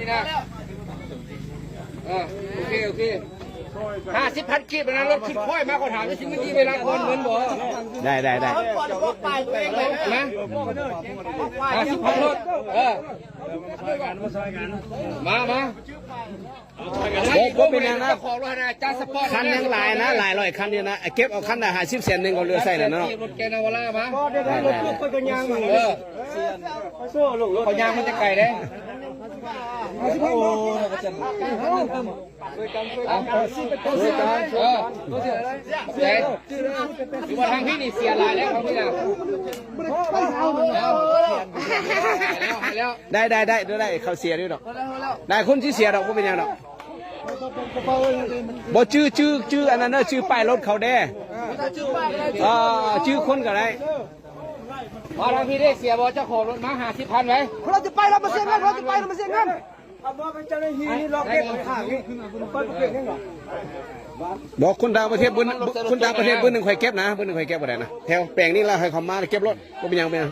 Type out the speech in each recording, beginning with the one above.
ນີ້ນະ ເອີ ໂອເຄ ໂອເຄ ຫ້າສິບພັນກີບນະ ລົດຂຶ້ນຄ້ອຍມາ ຂໍຖາມ ຊິມາຢືມເວລາກ່ອນເງິນບໍ່? ໄດ້ ໄດ້ ໄດ້ ມາ ຫ້າສິບພັນລົດ ເອີ ມາ ມາ ບໍ່ ບໍ່ເປັນຫຍັງນະ ເຈົ້າຂອງລົດຫັ້ນນະ ຈັດສະປອດ ຄັນຍັງຫຼາຍນະ ຫຼາຍຮ້ອຍຄັນຢູ່ນະ ເກັບເອົາຄັນລະຫ້າສິບແສນໜຶ່ງກໍເຫຼືອໃຊ້ແລ້ວເນາະ ລົດແກ່ນາວາລາມາ ໄດ້ ໄດ້ ໄດ້ ເອີ ເຂົາຍ່າງມາແຕ່ໄກເດ້ ເອີ ເອີ ຄືວ່າທາງພີ້ນີ້ເສຍຫຼາຍແລ້ວ ທາງພີ້ນະ ໄດ້ ໄດ້ ໄດ້ ໄດ້ ເຂົາເສຍຢູ່ດອກ ນາຍຄຸນຊິເສຍດອກ ບໍ່ເປັນຫຍັງດອກ ບໍ່ຈື່ ຈື່ ຈື່ອັນນັ້ນເດີ ຈື່ປ້າຍລົດເຂົາແດ່ ເອີ ຈື່ຄົນກໍໄດ້ ມາທາງພີ້ເດ້ ເສຍບໍ່ ເຈົ້າຂອງລົດມາ ຫ້າສິບພັນໄວ້ ເຮົາຈະໄປ ເຮົາມາເສຍເງິນ ເຮົາຈະໄປ ເຮົາມາເສຍເງິນ ເອົາບໍ່ເປັນເຈົ້າໜ້າທີ່ນີ້ ລອກເກັບຂ້າງນີ້ ເປີດບໍ່ເປັນຫຍັງດອກ ບໍ່ ຄົນຕ່າງປະເທດ ເບິ່ງ ຄົນຕ່າງປະເທດ ເບິ່ງໜຶ່ງຂ້ອຍເກັບນະ ເບິ່ງໜຶ່ງຂ້ອຍເກັບບໍ່ໄດ້ນະ ແຖວແປງນີ້ລະໃຫ້ເຂົາມາເກັບໂລດ ບໍ່ເປັນຫຍັງ ເປັນຫຍັງ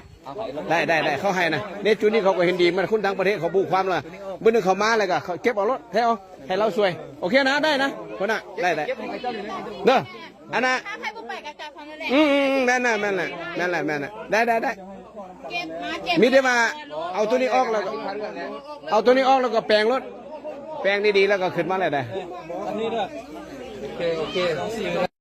ໄດ້ ໄດ້ ໄດ້ ເຂົາໃຫ້ນະ ເນຈູນີ້ເຂົາກໍເຫັນດີ ມັນຄົນຕ່າງປະເທດເຂົາຮູ້ຄວາມລະ ເບິ່ງໜຶ່ງເຂົາມາແລ້ວກໍເກັບເອົາໂລດ ແຖວໃຫ້ລາວຊ່ວຍ ໂອເຄນະ ໄດ້ນະ ຫົວໜ້າ ໄດ້ ໄດ້ ເດີ ອັນນ່າ ຖ້າໃຜບໍ່ໄປກໍກັບເຂົານັ້ນແຫຼະ ອືມໆໆ ແມ່ນແຫຼະ ແມ່ນແຫຼະ ແມ່ນແຫຼະ ແມ່ນແຫຼະ ໄດ້ ໄດ້ ໄດ້ ເກັບມາເກັບ ມີແຕ່ວ່າເອົາໂຕນີ້ອອກແລ້ວກໍ ເອົາໂຕນີ້ອອກແລ້ວກໍແປງໂລດ ແປງດີໆ ແລ້ວກໍຂຶ້ນມາແລ້ວໄດ້ ອັນນີ້ເດີ ໂອເຄ ໂອເຄ